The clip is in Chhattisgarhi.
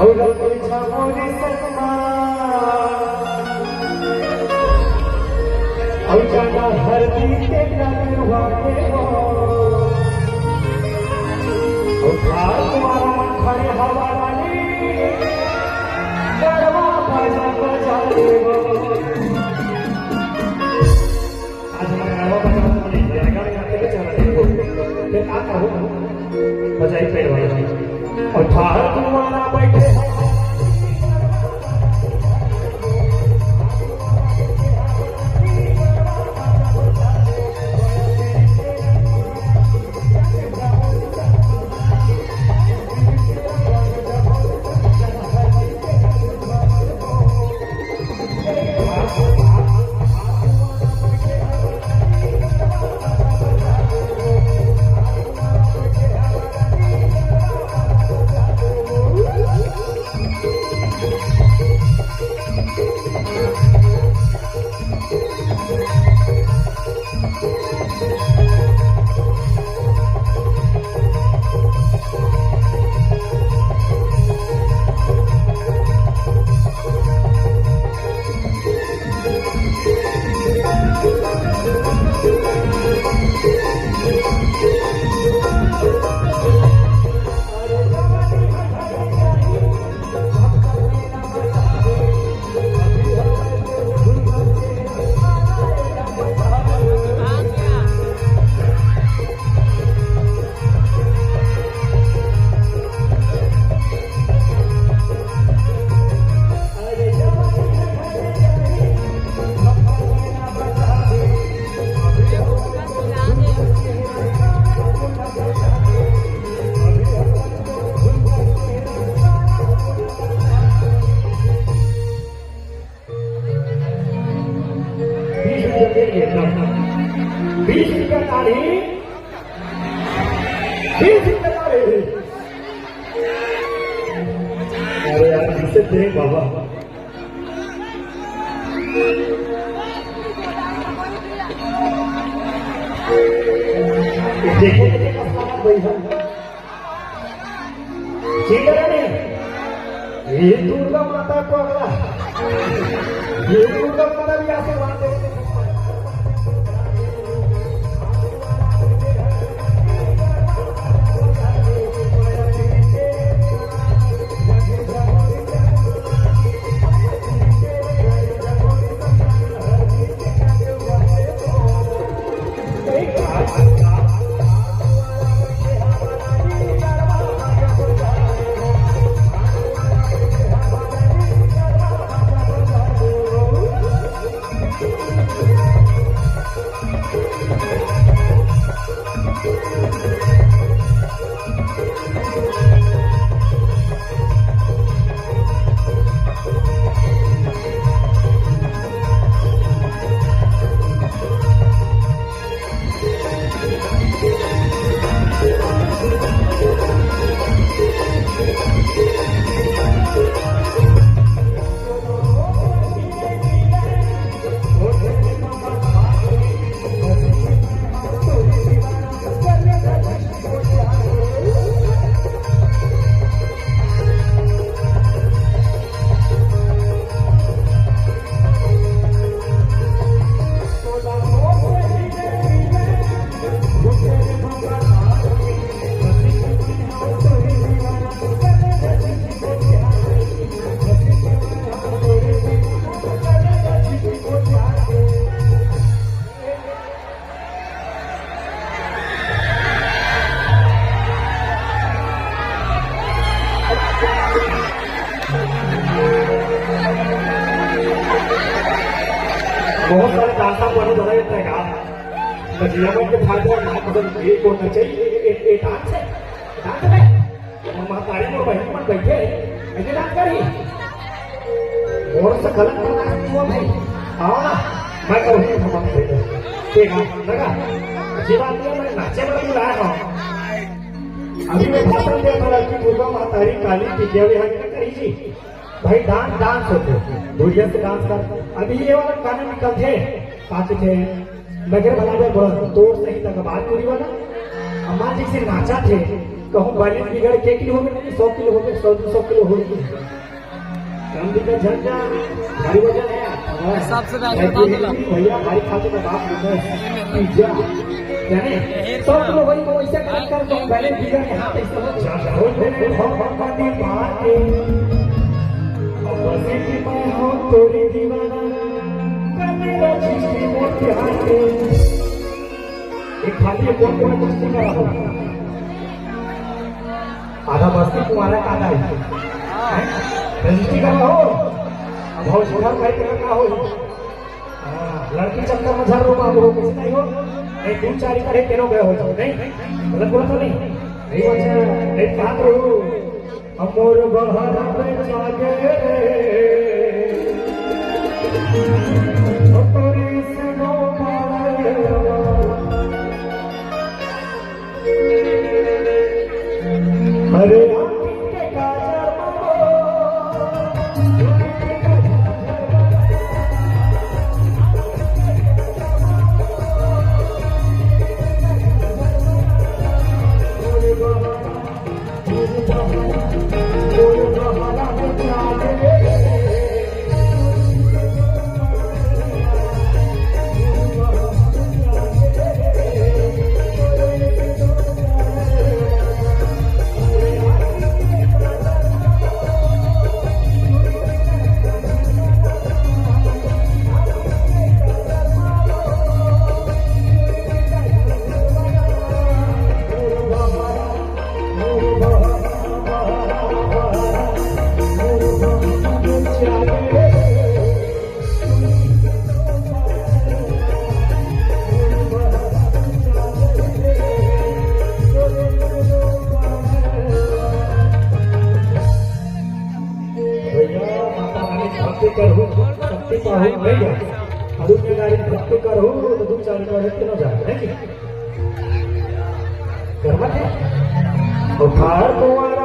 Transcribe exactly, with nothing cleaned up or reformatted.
अउ रंग छामोरी सनमा, अउ जाना हरदी के लगवा के हो। अउ ठार तुम्हारा मन खड़े हवा रानी, गरबा बाजा बजा दे हो। आज हमारे गरबा बजा, हमारे जाएगा, यहाँ पे बेचारा देखो, फिर का कहो, बजाई पैर वाला। अउ ठार तुम्हारा बैठे हो। बीस रुपया दे दिए, लो। बीस रुपया ताली, बीस रुपया ताली। अरे यार, इसे दे बाबा। देखो, देखो, ठीक है ना नहीं? ये दुर्गा माता को अगला, ये दुर्गा माता भी आशीर्वाद दे। बहुत सारे दांता पर धरा रहता है यार। नदिया में के भाग जाए, भाग जाए, ये कौन चाहिए? ये, ये, ये डांस है, डांस है। और महतारी और बहन मन बैठे हैं, ऐसे डांस करी। और से गलत बना तू भाई। हाँ, मैं करूँगी, हम बैठे। ठीक है, लगा? अच्छी बात नहीं है, मैं नाचे में बुलाया था। अभी मैं भाषण दिया था कि दुर्गा महतारी काली विद्या विहार में करी जी। भाई डांस, डांस होथे, बढ़िया से डांस कर। अभी ये वाला गाना निकलथे, का कथे, मगर भला बे बोल, तोर सही तक बात पूरी वाला। अम्मा जी से नाचा थे, कहूँ बैलेंस बिगड़ के किलो हो गए, सौ किलो हो गए, सौ दो सौ किलो हो गए। कम भी का झंझा, भारी वजन है। सबसे पहले भाई, बात ये ला। भैया, भारी खाते का बाप नहीं है। पिज्जा, जाने? सौ किलो वही को वैसे कलेक्ट कर, तो बैलेंस बिगड़ के हाथ ऐसे हो जाता है। हो गए, हम, हम, हम, हम, मार के। अब बस एक ही मैं हूँ, तोरी दीवाना, मेरा जिसकी मोटी हाथ है। एक खाली है, कौन कौन मस्ती करा हो? आधा मस्ती तुम्हारा आधा ही। हैं? रजिस्ट्री करा हो? अब हाउस उधार भाई का का हो? हाँ, लड़की चक्कर में झर रो बाबू हो, कुछ नहीं हो। नहीं, दो चार ही करे, तेरो गए हो जाओ। नहीं, गलत बोला तो नहीं? नहीं, अच्छा, नहीं, कहा तो हो। अमोर बहरा में जागे रे, ओ तोरी से नो पावे। अरे आँखी के काजर मारो। भैया, माता रानी भक्ति करहु, शक्ति पाहु भैया। अरुण के गाड़ी भक्ति करहु, तो दू चार रुपया लेके न जाए, है कि? गरमा है? उधार कुंवारा